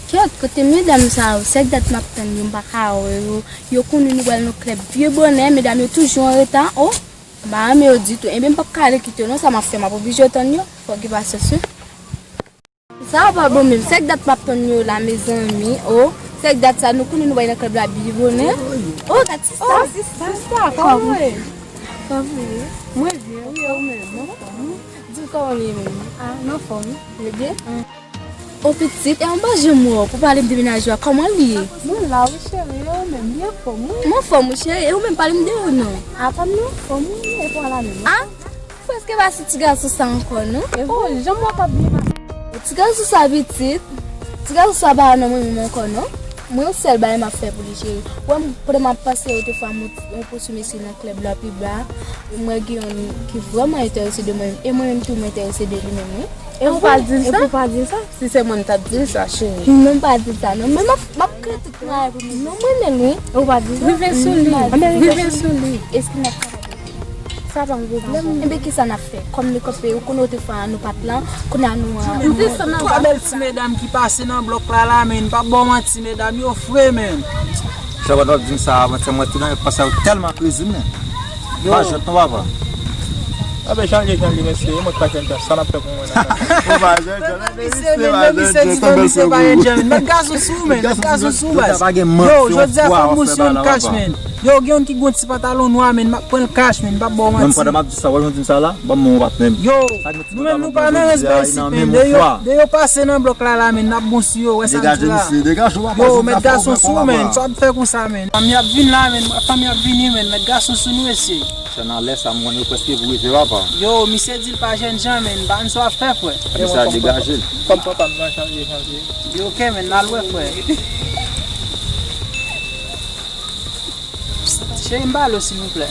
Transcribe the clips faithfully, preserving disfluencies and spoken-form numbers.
Kèt, kote medam sa yo? Se dat m ap tann yo, m pa ka wè yo. Yo konnen nou pral nan klèb byen bonè, medam yo toujou anreta. O, m pa renmen yo ditou. Ebyen, m p ap ka ale kite yo non, sa m ap fè, m ap oblije tann yo. Fòk gen pasyans wi. Sa pa bon menm. Se dat m ap tann yo la, mezanmi. O, se dat sa nou konnen nou pral nan klèb la byen bonè. O, gad sista. O, sista, kòman w ye? Kòman w ye? Mwen byen, wi, ou menm? Mwen anfòm. Di m kòman w ye menm? A, m anfòm. Ou byen? O pitit, e m pa janm wè w pou pale m de mennaj ou a, kòman li ye? Mwen la wi cheri, e ou menm, li anfòm wi. M anfòm wi cheri, e ou menm pale m de ou non? A pa m nan anfòm wi, e pa la menm. A? Prèske pa si ti gason sa ankò non. E o, janm wè k ap byen pase. Ti gason sa pitit, ti gason sa pa nan mwen menm ankò non. Mwen yon sèl bagay m ap fè pou li cheri. Wè m, pandan m ap panse yo te fè yon ti, yon ti mesye nan klèb la pi ba. Mwen gen youn ki vrèman enterese de mwen menm. E mwen menm tou mwen enterese de li menm wi. E ou pa di l sa? E pou pa di l sa? Si se mwen m t ap di l sa, cheri. Non, m pa di l sa non. Men m ap, m ap kreye tout travay pou misye. Non, mwen menm wi. E ou pa di l sa? Rive sou li. Rive sou li. Èske n ap travay? Sa pa yon pwoblèm. Enben kisa n ap fè? Kòm nou kanpe, ou konnen otrefwa nou pa t la, kounye a nou an. M desann anba. Twa bèl ti medam ki pase nan blòk la la, men m p ap ba w manti, medam yo fre, men. Sa pa t ap di m sa avan, se mwen te nan pase yo tèlman krezi m, men. Yo. Pa jwèt non, papa. A ben, chanje, chanje, mesye, e mwen k pa jwenn jan, sa n ap fè pou mwen la. Ou pa jwenn jan, men misye, men misye di, men misye pa jwenn jan, men. Mèt gason sou, men, mèt gason sou, baz. Yo, jodi a fò m bounsi youn kach, men. Yo, gen youn ki gon ti pantalon nwa, men, m ap pran l kach, men, m p ap ba w manti. Menm pandan m ap di sa, wè jan w di m sa la, ban m yon patnè m. Yo, nou menm nou pa nan rans ba isit, men. De yo, de yo pase nan blòk la, la, men, n ap bon sou yo, wè sa m di la. Yo, mèt gason sou, men, sa w ap fè konsa, men. Fanmi ap vin la, men, fanmi ap vini, men, mèt gason sou nou, mesye. Se nan lè sa, m konn yo prèske pou rive, papa. Yo, misye di l pa jwenn jan, men, m pa konn sa w ap fè, frè. Misye a degaje l. Kòm papa m nan chanje, chanje. Yo, oke, men, n al wè, frè. Cheri, m pale w, silvouplè.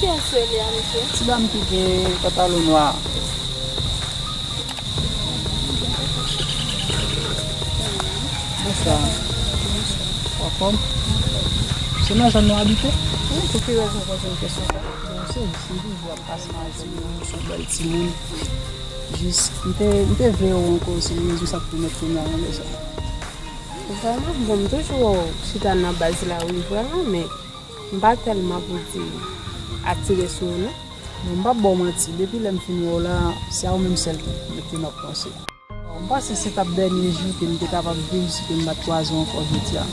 Kiyès se li a, mesye? Ti dam ki gen pantalon nwa a. Bonswa. Ou anfòm? Se nan zòn nou abite? Wi, pou ki rezon w poze m kesyon sa? Bon, se jis m toujou ap pase nan zòn nan, se yon bèl timoun. Jis, m te, m te vle wè w ankò, se rezon sa k pèmèt ke m la nan lè sa. Vrèman? Bon, m toujou wè w chita nan baz la, wi, vrèman, men m pa tèlman pou di atire sou ou, non. Bon, m p ap ba w manti, depi lè m fin wè w la, se a ou menm sèl ki mete m ap panse. M panse se t ap dènye jou ke m te kapab viv si ke m pa t kwaze w ankò jodi a.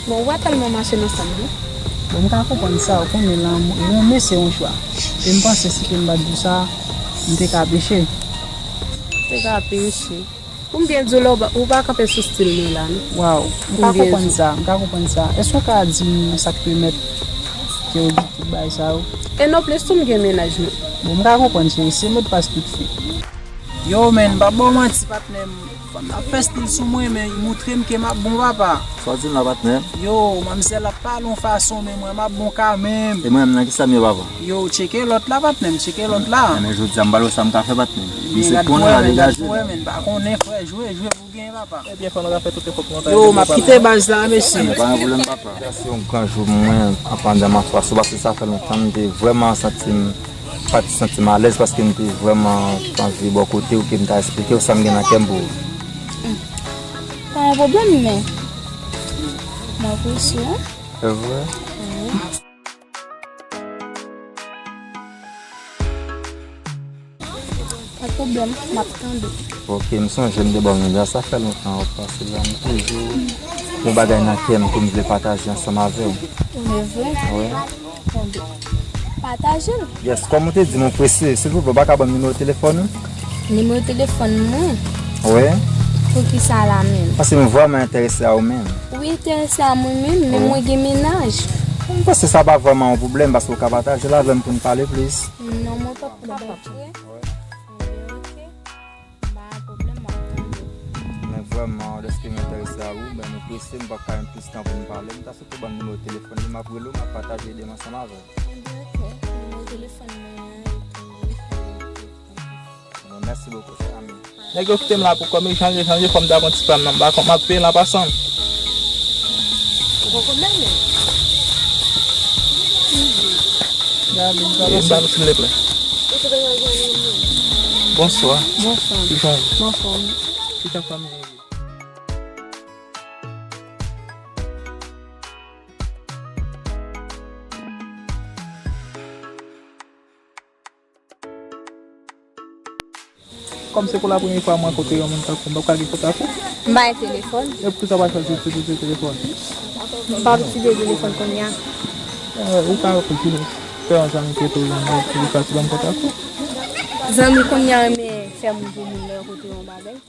Bon, ou pa tèlman mache nan san m, non. Bon, m ka konprann sa, ou konnen lanmou, renmen se yon chwa. E m panse si ke m pa t di w sa, m te ka peche. Te ka peche. Pou m byen di w la, ou pa, ou pa kanpe sou stil mwen la, non. Waw, m ka konprann sa, m ka konprann sa. Èske w ka di m sa k pèmèt ke w di tout bagay sa yo? E nonplis tou m gen mennaj, non. Bon, m ka konprann, cheri, se modpas tout fi. Yo, men, m p ap ba w manti, patnè m. Fanm nan ap fè stil sou mwen, men li montre m ke m ap bon, papa. Sa w di m la, patnè? Yo, manmzèl ap pale yon fason, men mwen, m ap bon kanmenm. E mwen menm nan, kisa m ye, papa? Yo, tcheke lòt la, patnè m, tcheke lòt la. Men jodi a, m pral wè sa m ka fè, patnè m. Misye konnen la degaje. Men gad pou wè, men, pa konnen, frè, jwe, jwe pou gen, papa. Ebyen, fò nou ka fè tout efò pou nou ta ede papa nou. Yo, m ap kite baz la, mesye. Men pa gen pwoblèm, papa. Se yon gran jou pou mwen, an pandan m an fas ou, paske sa fè lontan m te vrèman santi m pa t santi m alèz paske m te vrèman anvi bò kote w ke m ta esplike w sa m gen nan kè m pou ou. Pa yon pwoblèm, men m apresye w. Se vre? Wi. Pa t pwoblèm, m ap tande. Ok, m sonje m te ba w nonm la, sa fè lontan w ap pase la, m toujou gen bagay nan kè m ke m vle pataje ansanm avè w. Se vre? Wi. Pataje l. Yes, kòm ou te di m ou prese, silvouplè, ou pa ka ban m nimewo telefòn ou? Nimewo telefòn mwen? Wi. Poukisa la menm? Paske m vrèman enterese a ou menm. Ou enterese a mwen menm, men mwen gen mennaj. M panse sa pa vrèman yon pwoblèm, paske ou ka pataje l avè m pou n pale plis. Non, mwen pa pwoblèm. Wi. Ok. Pa pwoblèm, m ap tande. Men vrèman, dèske m enterese a ou, men nou prese, m p ap ka jwenn plis tan pou n pale. M ta sou Ou ban m nimewo telefòn li, m ap rele w, m ap pataje ide m ansanm avè w. Ebyen, ok. Nimewo telefòn mwen an, epi, bon, mèsi bokou, chè ami. Nèg yo kite m la pou kòb, men chanje, chanje, fò m ta pran ti pa m nan, m pa kont m ap peye l an pasan. Ou poko bèl, men. Gade, m ta pase. Silvouplè. Bonswa. Bonswa. Ki jan? Bonswa. Ki jan fanmi an ye? Kòm se pou la premye fwa m rankontre yon moun tankou w, m p ap ka gen kontak ou? M pa gen telefòn. E poukisa w pa chwazi itilize telefòn? M p ap itilize telefòn kounye a. Eh, ou ka fè yon zanmi ki rete w nan Ayiti, li fasil ban m kontak ou? Zanmi kounye a renmen fè moun pou moun lè yo kontre yon bagay.